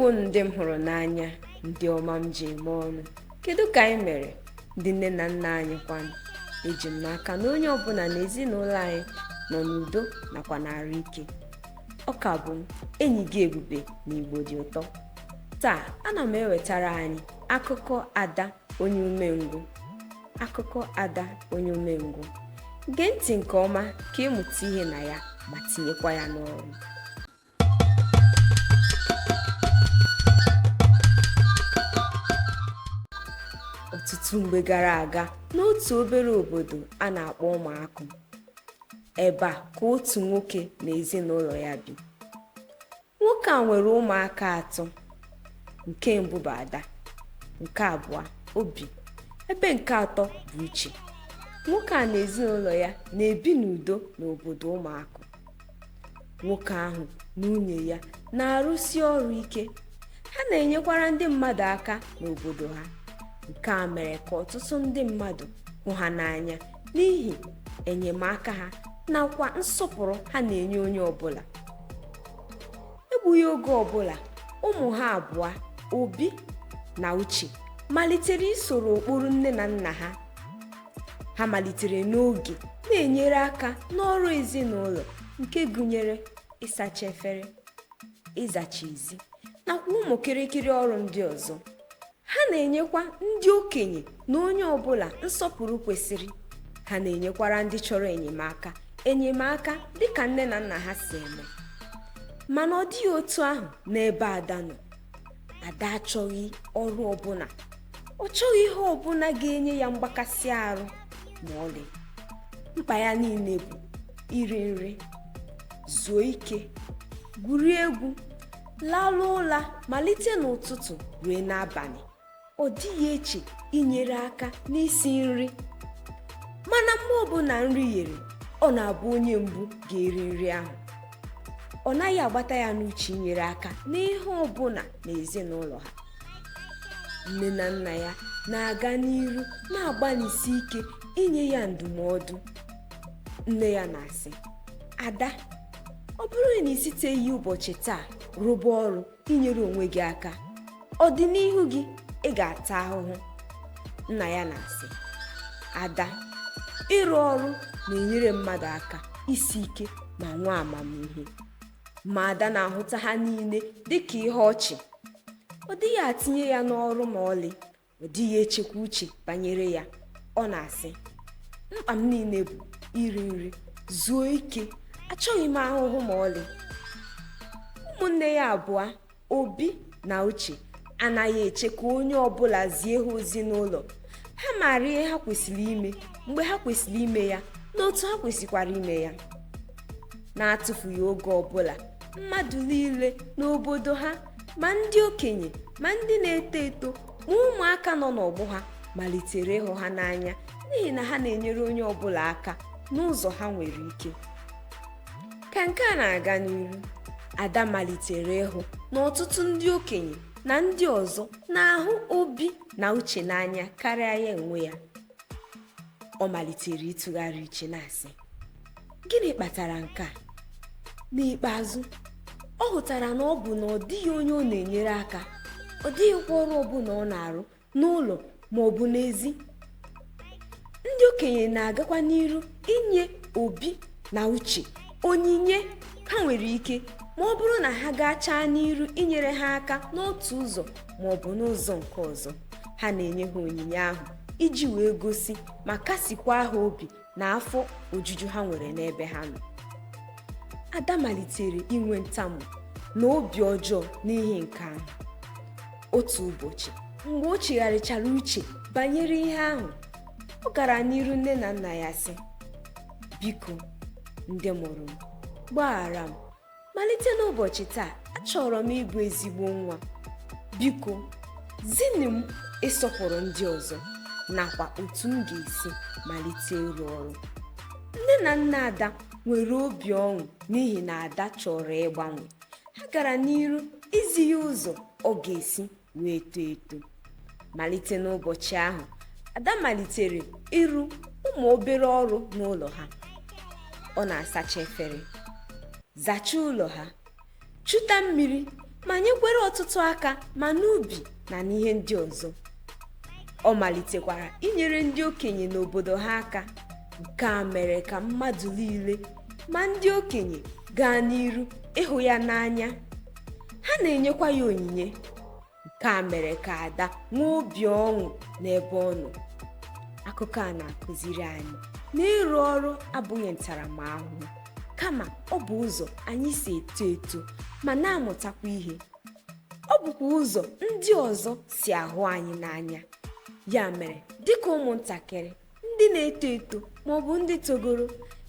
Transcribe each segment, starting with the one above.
Ndewonu ndị m hụrụ n'anya, ndị ọma m ji eme ọnụ. Kedu ka anyị mere? Ndị nne na nna anyị kwanụ? Eji m n'aka na onye ọbụla n'ezinụlọ anyị nọ n'udo nakwa n'arụ ike. Ọ ka bụ m, enyi gị Ebube na Igbo dị ụtọ. Taa, ana m ewetara anyị akụkọ Ada onye umengwụ. Akụkọ Ada onye umengwụ. Gee ntị nke ọma ka ịmụta ihe na ya ma tinyekwa ya n'ọrụ. Ọtụtụ mgbe gara aga, n'otu obere obodo a na-akpọ Ụmụakụ, ebe a ka otu nwoke na ezinụlọ ya bi. Nwoke a nwere ụmụaka atọ. Nke mbụ bụ Ada, nke abụọ Obi, ebe nke atọ bụ Uche. Nwoke a na ezinụlọ ya na-ebi n'udo n'obodo Ụmụakụ. Nwoke ahụ na nwunye ya na-arụsi ọrụ ike. Ha na-enyekwara ndị mmadụ aka n'obodo ha. Nke a mere ka ọtụtụ ndị mmadụ hụ ha n'anya n'ihi enyemaka ha nakwa nsọpụrụ ha na-enye onye ọbụla. Egbughị oge ọbụla, ụmụ ha abụọ, Obi na Uche, malitere isoro ụkpụrụ nne na nna ha. Ha malitere n'oge na-enyere aka n'ọrụ ezinụlọ nke gụnyere ịsacha efere, ịzacha ezi nakwa ụmụ kịrịkịrị ọrụ ndị ọzọ. Ha na-enyekwa ndị okenye na onye ọbụla nsọpụrụ kwesịrị. Ha na-enyekwara ndị chọrọ enyemaka enyemaka dịka nne na nna ha si eme. Mana ọ dịghị otu ahụ n'ebe Ada nọ. Ada achọghị ọrụ ọbụla. Ọ chọghị ihe ọbụla ga-enye ya mgbakasị arụ ma ọlị. Mkpa ya niile bụ iri nri, zuo ike, gwurie egwu, lalụ ụla malite n'ụtụtụ ruo n'abalị. Ọ dịghị eche inyere aka n'isi nri. Mana mgbe ọbụla nri ghere, ọ na-abụ onye mbụ ga-eri nri ahụ. Ọ naghị agbata ya n'uche inyere aka n'ihe ọbụla n'ezinụlọ ha. Nne na nna ya na-aga n'iru na-agbalịsi ike inye ya ndụmọdụ. Nne ya na-asị, Ada, ọ bụrụ na ị siteghị ụbọchị taa rụba ọrụ inyere onwe gị aka, ọdịnihu gị ị ga-ata ahụhụ. Nna ya na-asị, Ada, ịrụ ọrụ na-enyere mmadụ aka isi ike ma nwee amamihe. Ma Ada na-ahụta ha niile dịka ihe ọchị. Ọ dịghị atinye ya n'ọrụ ma ọlị. Ọ dịghị echekwa uche banyere ya. Ọ na-asị, mkpa m niile bụ iri nri, zuo ike, achọghị m ahụhụ ma ọlị. Ụmụnne ya abụọ, Obi na Uche, anaghị eche ka onye ọbụla zie ha ozi n'ụlọ. Ha maara ihe ha kwesịrị ime, mgbe ha kwesịrị ime ya, na otu ha kwesịkwara ime ya. Na-atụfughị oge ọbụla, mmadụ niile n'obodo ha, ma ndị okenye ma ndị na-eto eto ma ụmụaka nọ n'ọgbọ ha, malitere ịhụ ha n'anya n'ihi na ha na-enyere onye ọbụla aka n'ụzọ ha nwere ike. Ka nke a na-aga n'iru, Ada malitere ịhụ na ọtụtụ ndị okenye na ndị ọzọ na-ahụ Obi na Uche n'anya karịa ya onwe ya. Ọ malitere ịtụgharị uche na-asị, gịnị kpatara nke a? N'ikpeazụ, ọ hụtara na ọ bụ na ọ dịghị onye ọ na-enyere aka, ọ dịghịkwa ọrụ ọbụla ọ na-arụ n'ụlọ ma ọ bụ n'ezi. Ndị okenye na-agakwa n'iru inye Obi na Uche onyinye ha nwere ike ma ọ bụrụ na ha gachaa n'iru inyere ha aka n'otu ụzọ ma ọ bụ n'ụzọ nke ọzọ. Ha na-enye ha onyinye ahụ iji wee gosi ma kasikwa ha obi na afọ ojuju ha nwere n'ebe ha nọ. Ada malitere inwe ntamu na obi ọjọọ n'ihi nke ahụ. Otu ụbọchị, mgbe o chegharịchara uche banyere ihe ahụ, ọ gara n'iru nne na nna ya sị, biko, ndị mụrụ m, gbaghara m. Malite n'ụbọchị taa, achọrọ m ịbụ ezigbo nwa. Biko, zinụ m ịsọpụrụ ndị ọzọ nakwa otu m ga-esi malite ịrụ ọrụ. Nne na nna Ada nwere obi ọṅụ n'ihi na Ada chọrọ ịgbanwe. Ha gara n'iru izi ya ụzọ ọ ga-esi wee too eto. Malite n'ụbọchị ahụ, Ada malitere ịrụ ụmụ obere ọrụ n'ụlọ ha. Ọ na-asacha efere, zachaa ụlọ ha, chụta mmiri, Ma nyekwere ọtụtụ aka ma n'ubi na n'ihe ndị ọzọ. Ọ malitekwara inyere ndị okenye n'obodo ha aka. Nke a mere ka mmadụ niile, ma ndị okenye, gaa n'iru ịhụ ya n'anya. Ha na-enyekwa ya onyinye. Nke a mere ka Ada nwee obi ọṅụ n'ebe ọ nọ. Akụkọ a na-akụziri anyị na ịrụ ọrụ abụghị ntaramahụhụ, kama ọ bụ ụzọ anyị si eto eto ma na-amụtakwa ihe. Ọ bụkwa ụzọ ndị ọzọ si ahụ anyị n'anya. Ya mere, dịka ụmụntakịrị, ndị na-eto eto ma ọ bụ ndị togoro,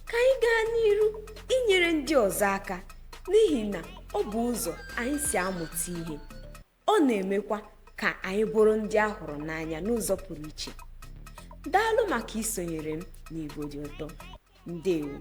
ka anyị gaa n'iru inyere ndị ọzọ aka, n'ihi na ọ bụ ụzọ anyị si amụta ihe. Ọ na-emekwa ka anyị bụrụ ndị a hụrụ n'anya n'ụzọ pụrụ iche. Daalụ maka isonyere m n'Igbo Dị Ụtọ. Ndewo.